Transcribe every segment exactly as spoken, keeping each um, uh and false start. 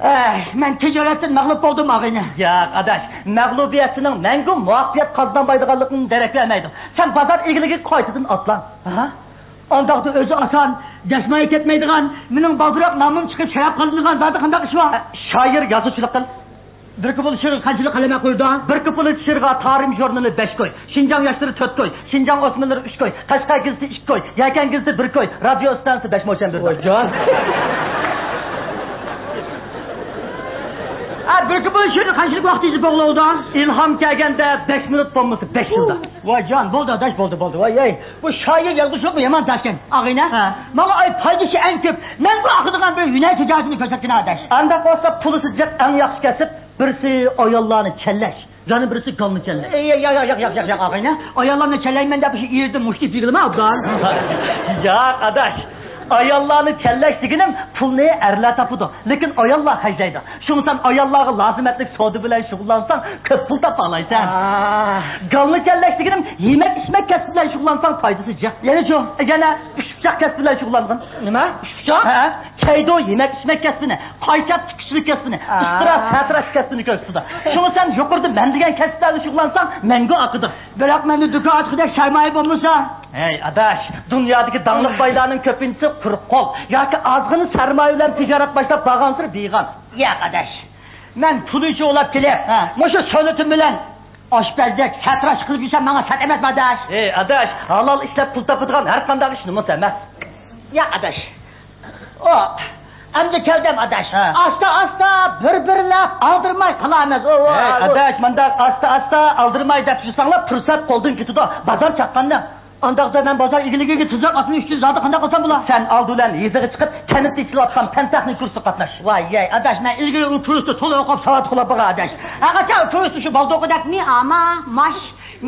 ئەي، مەن تىجارەتتىن مەغلۇپ بولدۇم، ئاغىنە. ياق، ئاداش، مەغلۇبىيەتچىنىڭ مەڭگۈ مۇۋەپپەقىيەت قازىنالمايدىغانلىقىدىن دېرەك بەرمەيدۇ. سەن بازار ئىگىلىكىگە قايتىدىن ئاتلان. ھە؟ ئانداقتا ئۆزى ئاسان، دەسمايە كەتمەيدىغان، مېنىڭ بالدۇرراق نامىم چىقىپ، شەرەپ قازىنىدىغان زادى قانداق ئىش بار؟ شائىر، يازغۇچىلىق قىل. بىر كۇپلېت شېئىرغا قانچىلىك قەلەم قويىدۇ؟ بىر كۇپلېت شېئىرغا تارىم ژۇرنىلى بەش كوي، شىنجاڭ ياشلىرى تۆت كوي، شىنجاڭ ئوسمىلىرى ئۈچ كوي، قەشقەر گېزىتى ئىككى كوي، يەكەن گېزىتى بىر كوي، رادىيو ئىستانسىسى بەش موچەن بېرىدۇ. ۋايجان. ئا، بىر كۇپلېت شېئىرنى قانچىلىك ۋاقىت يېزىپ بولغىلى بولىدۇ؟ ئىلھام كەلگەندە بەش مىنۇت، بولمىسا بەش يىلدا. ۋايجان، بولدى ئاداش، بولدى، بولدى. ۋاي، ۋاي. بۇ شائىر يازغۇچىلىقمۇ يامان تاشكەن. ئاغىنە، ھە. ماڭا ئاي پايدىسى ئەڭ كۆپ، مەڭگۈ ئاقىدىغان بىر ھۈنەر تىجارىتىنى كۆرسەتكىنە ئاداش. ئانداق بولسا پۇلى سىجىق ئەڭ ياخشى كەسىپ، بىرسى ئاياللارنى چەنلەش، يەنە بىرسى گالنى چەنلەش. ئەي، ياق، ياق، ياق، ياق، ياق، ياق، ئاغىنە. ئاياللارنى چەنلەيمەن دەپ شۇ يېرىدىن مۇشت يېگىلىمە ئوبدان. ياق، ئاداش. ئاياللارنى چەنلەش دېگىنىم پۇلنى ئەرلەر تاپىدۇ، لېكىن ئاياللار خەجلەيدۇ. شۇڭا سەن ئاياللارغا لازىمەتلىك سودا بىلەن شۇغۇللانساڭ، كۆپ پۇل تاپالايسەن. ئا. گالنى چەنلەش دېگىنىم يېمەك-ئىچمەك كەسپى بىلەن شۇغۇللانساڭ، پايدىسى جىق. يەنىچۇ؟ يەنە ئۈچ پۇچاق كەسپى بىلەن شۇغۇللانغىن. نېمە؟ ئۈچ پۇچاق؟ ھە. كەيدۇ يېمەك-ئىچمەك كەسپىنى، قايچاپ تىككۈچىلىك كەسپىنى، ئا. ئۇستىرا سەتراش كەسپىنى كۆرسىتىدۇ. شۇڭا سەن يۇقىرىدا مەن دېگەن كەسىپلەردە شۇغۇللانساڭ، مەڭگۈ ئاقىدۇ. بىراق مەندە دۇكان ئاچقۇدەك سەرمايە بولمىسا؟ ھەي، ئاداش، دۇنيادىكى داڭلىق بايلارنىڭ كۆپىنچىسى قۇرۇق قول ياكى ئازغىنە سەرمايە بىلەن تىجارەت باشلاپ بارغانسېرى بىغان. ياق، ئاداش. مەن پۇل ئۈچۈن ئۇلاپ كېلىپ، ھە، مۇشۇ سۆلىتىم بىلەن ئاشپەزلىك، سەتراش قىلىپ يۈرسەم، ماڭا سەت ئەمەسمۇ، ئاداش؟ ئەي، ئاداش، ھالال ئىشلەپ پۇل تاپىدىغان ھەر قانداق ئىش نومۇس ئەمەس. ياق، ئاداش. ئو، ئەمدى كەلدىم، ئاداش. ھە. ئاستا-ئاستا، بىر-بىرلەپ، ئالدىرىماي قىلامىز. ئو، ئو، ئەي، ئو. ئاداش، مانداق ئاستا-ئاستا، ئالدىرىماي دەپ يۈرسەڭلار، پۇرسەت قولدىن كېتىدۇ. بازار چاققاندا. ئانداقتا مەن بازار ئىگىلىكىگە تىزاق ئاتنى ئۈچ يۈز زادى قانداق قىلسام بولا؟ سەن ئالدى بىلەن يېزىغا چىقىپ، كەنتتە ئېچىلىۋاتقان پەن تېخنىكا كۇرسىغا قاتناش. ۋاي، يەي، ئاداش، مەن ئىلگىرى ئۇ كۇرستا تولا ئوقۇپ، ساۋات قۇلاپ بولغان ئاداش. ھەقىچە ئۇ كۇرستا شۇ بالدۇرقىدەك مى، ئاما، ماش،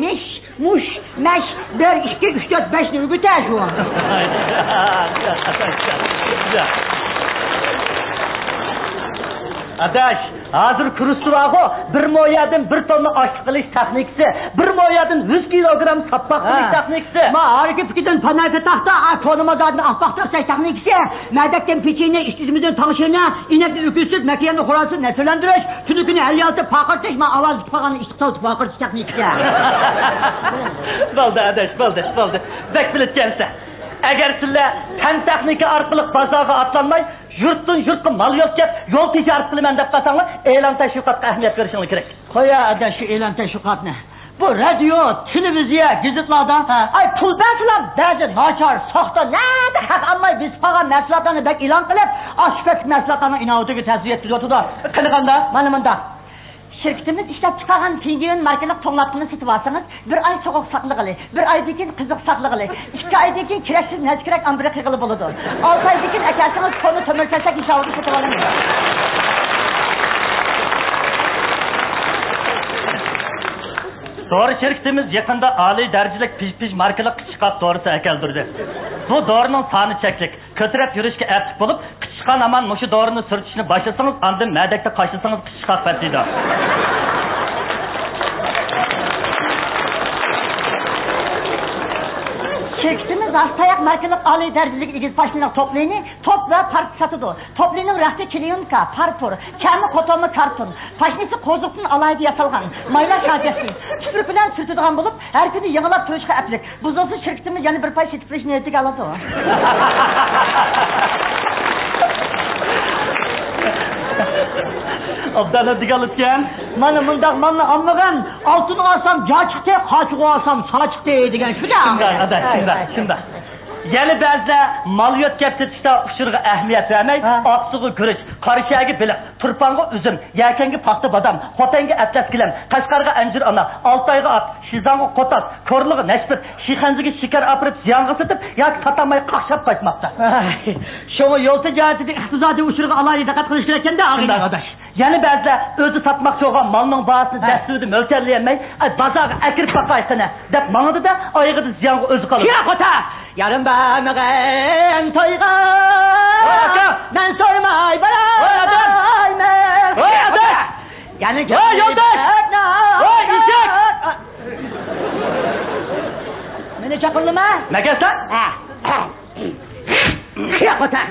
مىش، مۇش، مەش، بىر، ئىككى، ئۈچ، تۆت، بەشنى ئۆگىتە شۇ. ئاداش، ھازىر كۇرستا بارغۇ، بىر مو يەردىن بىر توننا ئاشلىق ئېلىش تېخنىكىسى، بىر مو يەردىن يۈز كىلوگرام ساپپاق قىلىش ھە. تېخنىكىسى. ما ھارىكى پىكىدىن پانايكا تاختا، ئا، كونا مازاردىن ئاپپاق تاختا تېخنىكىسى، مەدەكتىن پېچىنە، ئىشتىزىمىزدىن تاڭشىنە، ئىنەكتىن ئۆكۈز سۈت، مەكىيەندىن خورازنى نەسىللەندۈرۈش، كۈنى كۈنى ھەل يالتىپ پارقىرىتىش، ما ئاۋازى چىقىپ قالغان ئىشتىك سالتىپ پارقىرىتىش تېخنىكىسى. بولدى ئاداش، بولدى، بولدى. بەك بىلىدىكەنسەن. ئەگەر سىلەر پەن تېخنىكا ئارقىلىق بازارغا ئاتلانماي، يۇرتتىن يۇرتقا مال يۆتكەپ، يول تىجارىتى قىلىمەن دەپ قالساڭلار، ئېلان تەشۋىقاتقا ئەھمىيەت بېرىشىڭلار كېرەك. قويە ئاداش شۇ ئېلان تەشۋىقاتنى. بۇ رادىيو، تېلېۋىزىيە، گېزىتلاردا، ھە. ئاي، پۇل بەرسىلا بەزى ناچار، ساختا، نەدە ھەق ئالماي بېسىپ قالغان مەھسۇلاتلارنى بەك ئېلان قىلىپ، ئاشۇ پەسلىك مەھسۇلاتلارنىڭ ئىناۋىتىگە تەسىر يەتكۈزۈۋاتىدۇ. قېنى قانداق؟ مانا مۇنداق. شىركىتىمىز ئىشلەپ چىقارغان پىنگۋىن ماركىلىق توڭلاتقۇنى سېتىۋالسىڭىز، بىر ئاي سوغۇق ساقلىغىلى، بىر ئايدىن كېيىن قىزىق ساقلىغىلى، ئىككى ئايدىن كېيىن كېرەكسىز نەچچە كېرەك ئامبىرى قىلغىلى بولىدۇ. ئالتە ئايدىن كېيىن ئەكەلسىڭىز، كونا تۆمۈر كەلسەك ھېسابىدا سېتىۋالىمىز. دورا شىركىتىمىز يېقىندا ئالىي دەرىجىلىك پىژ-پىژ ماركىلىق قىچىشقاق دورىسى ئەكەلدۈردى. بۇ دورىنىڭ سانى چەكلىك. كۆتۈرەپ يۈرۈشكە ئەپلىك بولۇپ، قىچىشقان ھامان مۇشۇ دورىنى سۈرتۈشنى باشلىسىڭىز، ئاندىن مەدەكتە قاشلىسىڭىز، قىچىشقاق پەتىيدۇ. شىركىتىمىز ھاستاياق ماركىلىق ئالىي دەرىجىلىك ئېگىز پاشنىلىق توپلىنى توپ ۋە پارت ساتىدۇ. توپلىنىڭ رەختى كلېيونكا، پارپۇر، كەمى قوتۇرما كارتون، پاشنىسى قوزۇقتىن ئالاھىدە ياسالغان، مايلار شارچەسى، تۈپرۈك بىلەن سۈرتىدىغان بولۇپ، ھەر كۈنى يېڭىلاپ تۇرۇشقا ئەپلىك. بۇزۇلسا، شىركىتىمىز يەنە بىر پاي سېتىپ بېرىش نىيىتىگە ئالىدۇ. ئوبدان دېگەنلىكەن. مانا مۇنداق مالنى ئالمىغىن، ئالتۇن ئالسام جا چىقتى، قاچىغۇ ئالسام سا چىقتى دېگەن شۇ-دە. شۇنداق، ئاداش، شۇنداق، شۇنداق. يەنە بەزىلەر مال يۆتكەپ سېتىشتا ئۇچۇرغا ئەھمىيەت بەرمەي، ھە. ئاقسۇغا گۈرۈچ، قارىشەگە بېلىق، تۇرپانغا ئۈزۈم، يەكەنگە پاختا بادام، خوتەنگە ئەتلەس گىلەم، قەشقەرگە ئەنجۈر ئانا، ئالتايغا ئات، شىزاڭغا قوتاس، كورلىغا نەشپۈت، شىخەنزىگە شېكەر ئاپىرىپ زىيانغا سېتىپ ياكى ساتالماي قاقشاپ قاچماقتا. شۇڭا يول تىجارىتىدە ئىقتىسادىي ئۇچۇرغا ئالاھىدە دىققەت قىلىش كېرەككەندە، ئاغىنە. شۇنداق، ئاداش. يەنە بەزىلەر ئۆزى ساتماقچى بولغان مالنىڭ باھاسىنى ھە. دەستۈردە مۆلچەرلىيەلمەي، ئاي، بازارغا ئەكىرىپ باقاي قېنى دەپ ماڭىدۇ-دە، ئايىغىدا زىيانغا ئۆزى قالىدۇ. كىرە خوتا! يارىم بەرمىگىن تويغا. ۋاي ئاكا! مەن سورىماي ۋاي ئادەم! بارالايمەن. ۋاي ئادەم! يەنە ۋاي يولداش! ۋاي ئېشەك! مېنى چاقىردىڭمۇ؟ مەگەسلەر؟ ھە. كىرە خوتا!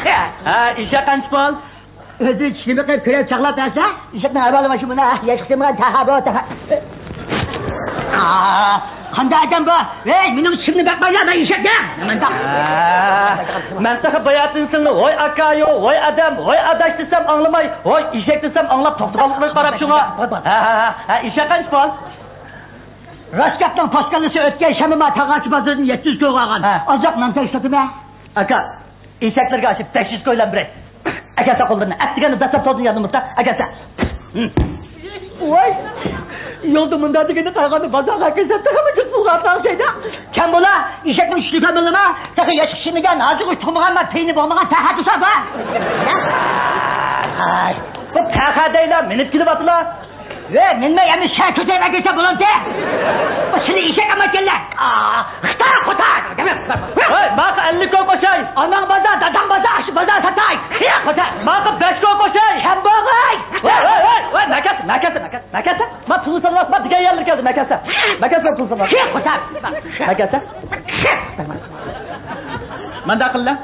ھە، ئېشەك قانچە پۇل؟ ئۆزىنى چىشلىمىقى كۆرەپ چاغلاپ بەرسە، ئېشەكنىڭ ئەھۋالى مانا شۇ مانا، ياشلىق سىمىغان تەھا بۇ، تەھا. ئا، قانداق ئادەم بۇ؟ ۋەي، مېنىڭ چىشىمنى بەقمەڭلار، مەن ئېشەككە. مەن تېخى باياتىن سىلىنى ۋاي ئاكايۇ، ۋاي ئادەم، ۋاي ئاداش دېسەم ئاڭلىماي، ۋاي ئېشەك دېسەم ئاڭلاپ توختىغانلىقىغا قاراپ شۇڭا. ھە، ھە، ھە، ھە، ئېشەك قانچە پۇل؟ راست گەپنىڭ پاسكاللىسى ئۆتكەن شەنبە ما تاغاچ بازىرىدىن يەتتە يۈز كويغا ئالغان. ھە. ئازراق نان تەيشىلاتىمەن. ئاكا، ئېشەكلەرگە ئاشۇ بەش يۈز كويلارنى بېرەي. ئەكەلسە قوللىرىنى. ئەتىگەندە دەسسەپ تۇردۇن يەنە ئۇنتۇ. ئەكەلسە. ۋاي! يولدا مۇنداق دېگەندە قارىغاندا بازارغا ئەكەلسە تېخىمۇ كۆپ پۇلغا ئاتاڭ سەيدا. كەم بولا، ئېشەكنىڭ چۈشىدە كەم بولىما؟ تېخى ياشقا چىدىمىگەن، ھازىرغىچە تۇغمىغان، ما پېيىنى بولمىغان تەخەدۇسا بار. ئاي، بۇ تەخە دەيلا، مىنىپ كېلىۋاتىلا. ۋە، مەنمۇ ئەمدى شەھەر كۆتۈرۈپ ئەكەلسە بولامتى؟ بۇ سېنى ئېشەك ئەمەسكەنلەر. ئا، خىتا، خوتا. ھەي، ماقا ئەللىك كوي قوشاي. ئاناڭ بازار، داداڭ بازار، ئاشۇ بازار ساتاي. خىيا، خوتا. ماقا بەش كوي قوشاي. كەم بولغاي. ۋاي، ۋاي، ۋاي، ۋاي، مەكەس، مەكەس، مەكەس، مەكەس. ما پۇل سالماس، ما دېگەن يەرلىرى كەلدى، مەكەس. مەكەس، ما پۇل سالماس. خىيا، خوتا. مەكەس. مانداق قىللا.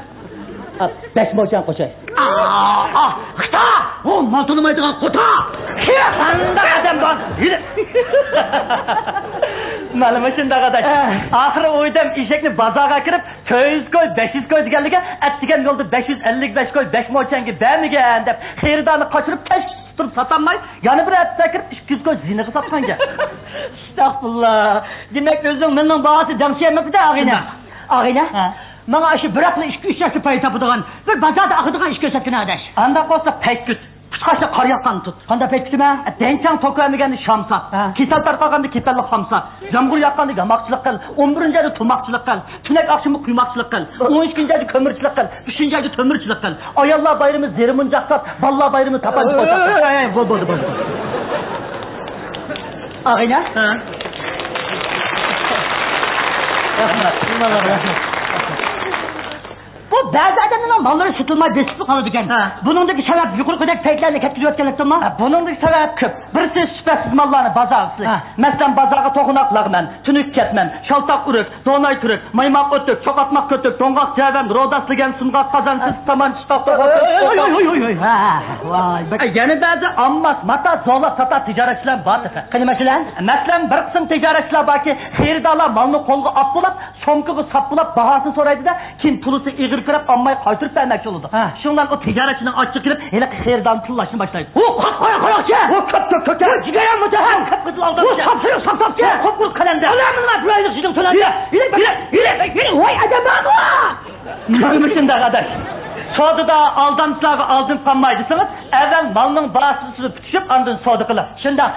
بەش موچەن قوشاي. ئا، ئا، خىتا! ئۇ مال تونۇمايدىغان قوتا! قانداق ئادەم بار؟ يۈرە! مانا مۇشۇنداق ئاداش. ئە. ئاخىرى ئۇ ئادەم ئېشەكنى بازارغا كىرىپ، تۆت يۈز كوي، بەش يۈز كوي دېگەنلىكى، ئەتىگەن يولدا بەش يۈز ئەللىك بەش كوي بەش موچەنگە بەرمىگەن دەپ، خېرىدارنى قاچۇرۇپ، كەچ تۇرۇپ ساتالماي، يەنە بىر ھەپتە كىرىپ، ئىككى يۈز كوي زىيىنىغا ساتقانكەن. ئەستەغپۇرۇللا. دېمەك، ئۆزىنىڭ مېلىنىڭ باھاسى دەڭشىيەلمەپتۇ-دە، ئاغىنە. شۇنداق. ئاغىنە؟ ھە. ماڭا ئاشۇ بىراقلا ئىككى-ئۈچ ياشتا پايدا تاپىدىغان، بىر بازاردا ئاقىدىغان ئىش كۆرسەتكىنە ئاداش. ئانداق بولسا پەيتكۈت. قۇشقاچلا قار ياغقاندا تۇت. قانداق پەيتكۈتىمەن؟ دەڭچەڭ توكۇۋەرمىگەندە شام سات. ھە. كېسەل تارقالغاندا كېپەنلىك خام سات. يامغۇر ياغقاندا ياماقچىلىق قىل. ئون بىرىنچى ئايدا تۇماقچىلىق قىل. تۈنەك ئاخشىمى قۇيماقچىلىق قىل. ئون ئىككىنچى ئايدا كۆمۈرچىلىك قىل. ئۈچىنچى ئايدا تۆمۈرچىلىك قىل. ئاياللار بايرىمى زېرىمۇنجاق سات. بالىلار بايرىمى تاپانچا قوي سات. ئەي، ئەي، ئەي، بولدى، بولدى، بولدى. ئاغىنە؟ ھە. رەھمەت. بۇ بەزى ئادەملەرنىڭ ماللىرى سېتىلماي بېسىپلا قالىدىكەن. ھە. بۇنىڭدىكى سەۋەب يۇقىرىقىدەك پەيتلەرنى كەتكۈزۈۋەتكەنلىكتىنمۇ؟ ھە، بۇنىڭدىكى سەۋەب كۆپ. بىرسى سۈپەتسىز ماللارنى بازارغا سېلىش. ھە. مەسىلەن، بازارغا توغۇناق لەغمەن، تۈنۈك كەتمەن، شالتاق ئۆرۈك، دوناي تۈرۈك، مايماق ئۆتۈك، چوقاتماق كۆتۈك، دوڭغاق جەۋەن، روداس لېگەن، سۇنغاق قازان، سېسىق تامان، چىشتاق توغۇتۇك. ھوي، ھوي، ھوي، ھوي. ھە، ۋاي، بەك. يەنە بەزى ئالماس، ماتا، زولا ساتا تىجارەتچىلەر بار تېخى. قېنى مەسىلەن؟ مەسىلەن، بىر قىسىم تىجارەتچىلەر باركى، خېرىدارلار مالنى قولغا ئاپ بولاپ، سومكىغا ساپ بولاپ، باھاسىنى سورايدۇ-دە، كېيىن تولىسى ئېغىر كىرىپ، ئالماي قايتۇرۇپ بەرمەكچى بولىدۇ. ھە. شۇنىڭ بىلەن ئۇ تىجارەتچىنىڭ ئاچچىقى كېلىپ، ھېلىقى خېرىدارنى تىللاشنى باشلايدۇ. ئۇ قاپقارا قاراقچى! ئۇ كۆپ، كۆپ، كۆپ! ئۇ جىگەرەڭ مۇتەھەم! كۆپ قىزىل ئالدامچى! ئۇ ساپسېرىق ساپساپچى! قۇپقۇرۇق قەلەمدە! ئۇلار مانا بۇ ئايلىق سىزنىڭ تۆلەمدە! يۈرە، يۈرە، يۈرە، يۈرە! ۋاي ئادەم بارمۇ؟ مانا مۇشۇنداق ئاداش. سودىدا ئالدامچىلارغا ئالدىنىپ قالماي دېسىڭىز، ئەۋۋەل مالنىڭ باھاسى ئۈستىدە پۈتۈشۈپ، ئاندىن سودا قىلىڭ. شۇنداق.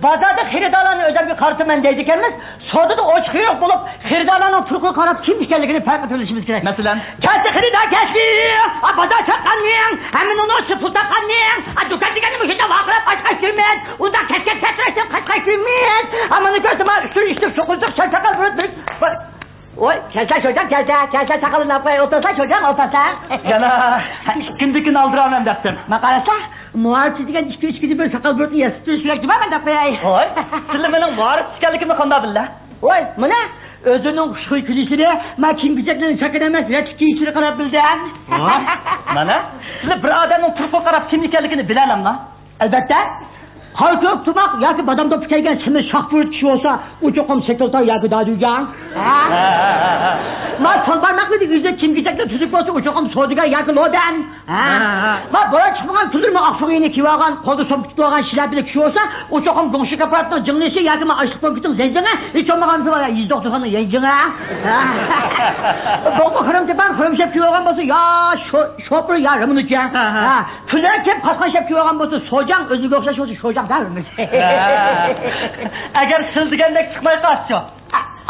بازاردا خېرىدارلارنى ئۆزۈمگە قارىتىمەن دەيدىكەنمىز، سودىدا ئوچۇق يوق بولۇپ، خېرىدارلارنىڭ تۇرقىغا قاراپ كىم ئىكەنلىكىنى پەرقلەپ بىلىشىمىز كېرەك. مەسىلەن؟ كەلسە خېرىدار كەلسە، ئا، بازار چاققاننى، ھەممىنىڭ ئىچىدە پۇل تاپقاننى، ئا، دۇكان دېگەننى مۇشۇنداق ۋارقىراپ ئاچقاچ كۆرىمىز، ئۇنداق كەچكەن سەترەشتىن قاچقاچ كۆرىمىز، ئا، مانا كۆرسە، ما ئۈچ تۈر ئىچتىم، شوقۇنچۇق، شەل چاقال بىر، بىر، بىر. ۋاي، كەلسە شوجاڭ، كەلسە، كەلسە، ساقىلىنى ئاپقوي، ئولتۇرسا شوجاڭ، ئولتۇرسا. يەنە ئىككىندىكىنى ئالدۇرامەن دەپتىم. ما قارىسا، مۇھارىپچى دېگەن ئىككى-ئۈچ كۈندە بىر ساقال بۇرۇتنى ياسىتىپ تۇرۇش كېرەك دېمە، مەن دەپ قوياي. ۋاي، سىلە مېنىڭ مۇھارىپچى ئىكەنلىكىمنى قانداق بىلدى؟ ۋاي، مانا، ئۆزىنىڭ خۇشخۇي كۈلۈشىنى، ما كىيىم-كېچەكلىرىنى چاكىنا ئەمەس، رەتلىك كىيىشىنى قاراپ بىلدىم. ۋاي، مانا، سىلە بىر ئادەمنىڭ تۇرقىغا قاراپ كىم ئىكەنلىكىنى بىلەلەملا؟ ئەلۋەتتە. قارا كۆك تۇماق ياكى بادام دوپپا كىيگەن سېمىز شاخ بۇرۇت كىشى بولسا، ئۇ چوقۇم سېكرېتار ياكى دادۈگەن. ھە؟ ھە، ھە، ھە، ھە. ما سالبار ماقلىدى يۈزى كىيىم-كېچەكلىرى تۈزۈك بولسا، ئۇ چوقۇم سودىگەر ياكى لودەن. ھە؟ ھە، ھە، ھە. ما بوران چىقمىغان تۈزۈلمە ئاق پۇغىنى كىيىۋالغان، قولىدا سومكا تۇتۇۋالغان شىلەپىلىك كىشى بولسا، ئۇ چوقۇم گۇڭشېن كاپالەتنىڭ جىڭلىشى ياكى ما ئاشلىق پونكىتىنىڭ زەنجىڭى، ھېچ بولمىغاندا يەنجىڭى. ھە؟ بوغما خۇرۇم چاپان، خۇرۇم شەپ كىيىۋالغان بولسا، يا شو-، شوپۇر يا رېمونتچى. ھە، ھە. ھە. پۈلەك كىيىپ قاسقان شەپ كىيىۋالغان بولسا، شوجاڭ، ئۆزىگە ئوخشاش بولسا، شوجاڭ دەۋېرىمىز. ھە. ئەگەر سىز دېگەندەك چىقماي قالسىچۇ؟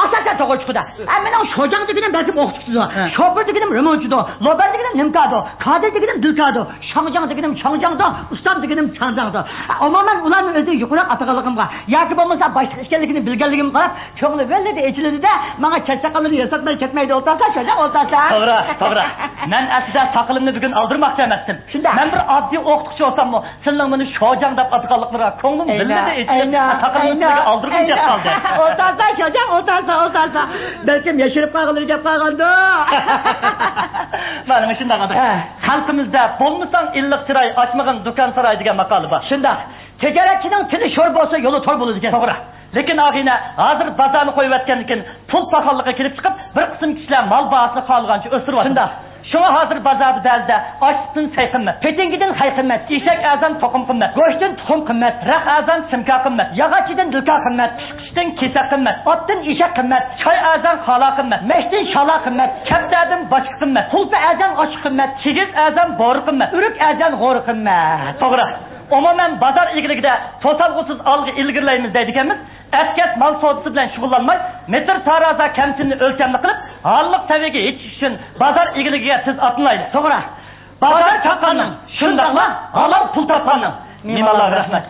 ئاساسەن توغرا چىقىدۇ. ھە، مېنىڭ شوجاڭ دېگىنىم بەلكىم ئوقۇتقۇچىدۇ. ھە. شوپۇر دېگىنىم رېمونتچىدۇ. لوبەر دېگىنىم نىمكادۇ. كادىر دېگىنىم دۈكادۇ. شاڭجاڭ دېگىنىم چاڭجاڭدۇ. ئۇستام دېگىنىم چاڭجاڭدۇ. ئومۇمەن، ئۇلارنى ئۆزى يۇقىرىراق ئاتىغانلىقىمغا ياكى بولمىسا باشلىق ئىكەنلىكىنى بىلگەنلىكىمگە قاراپ، كۆڭلى ۋەللىدە ئېچىلىدۇ-دە، ماڭا چاچ ساقاللىرىنى ياساتماي كەتمەيدۇ، ئولتۇرسا شوجاڭ، ئولتۇرسا. توغرا، توغرا. مەن ئەسلىدە ساقىلىمنى بۈگۈن ئالدۇرماقچى ئەمەستىم. شۇنداق. مەن بىر ئاددىي ئوقۇتقۇچى بولساممۇ، سىلىنىڭ مېنى شوجاڭ دەپ ئاتىغانلىقلىرىغا كۆڭلۈم ئەينە، ۋەللىدە ئېچىلىپ، ئەينە، ساقىلىمنى ئەينە، سىلەرگە ئالدۇرغۇم كەپ ئەينە. قالدى. ئولتۇرسا شوجاڭ، ئولتۇرسا. ئالسا، بەلكىم ياشىرىپ قالغانلىرى گەپ قالغاندۇ. مانا مۇشۇنداق ئادەم. ھە. خەلقىمىزدە «بولمىساڭ ئىللىق چىراي، ئاچمىغىن دۇكان ساراي» دېگەن ماقالە بار. شۇنداق. تىجارەتچىنىڭ تىلى شور بولسا، يولى تور بولىدىكەن. توغرا. لېكىن ئاغىنە، ھازىر بازارنى قويۇۋەتكەندىن كېيىن پۇل پاخاللىقى كېلىپ چىقىپ، بىر قىسىم كىشىلەر مال باھاسىنى خالىغانچە ئۆستۈرۈۋاتىدۇ. شۇنداق. شۇڭا ھازىر بازاردا بەزىدە ئاچتىن سەي قىممەت، پېتىنكىدىن خەي قىممەت، ئېشەك ئەرزان توقۇم قىممەت، گۆشتىن تۇخۇم قىممەت، رەق ئەرزان سىمكا قىممەت، ياغاچتىن دىلكا قىممەت، پىشقىچتىن كېسەك قىممەت، ئاتتىن ئېشەك قىممەت، چاي ئەرزان خالا قىممەت، مەشتىن شالا قىممەت، كەپتەردىن باچكا قىممەت، قۇلپا ئەرزان ئاچچىق قىممەت، كىگىز ئەرزان بورا قىممەت، ئۆرۈك ئەرزان غورا قىممەت. توغرا. ئومۇمەن، بازار ئىگىلىكىدە توسالغۇسىز ئالغا ئىلگىرىلەيمىز دەيدىكەنمىز. ئەتكەس مال سودىسى بىلەن شۇغۇللانماي، مېتىر تارازا كەمچىلنى ئۆلچەملىك قىلىپ، ھاللىق سەۋىيەگە يېتىش ئۈچۈن بازار ئىگىلىكىگە تېز ئاتلىنايلى. توغرا. بازار چاققاننىڭ، شۇنداقلا ھالال پۇل تاپقاننىڭ. مېھمانلارغا رەھمەت.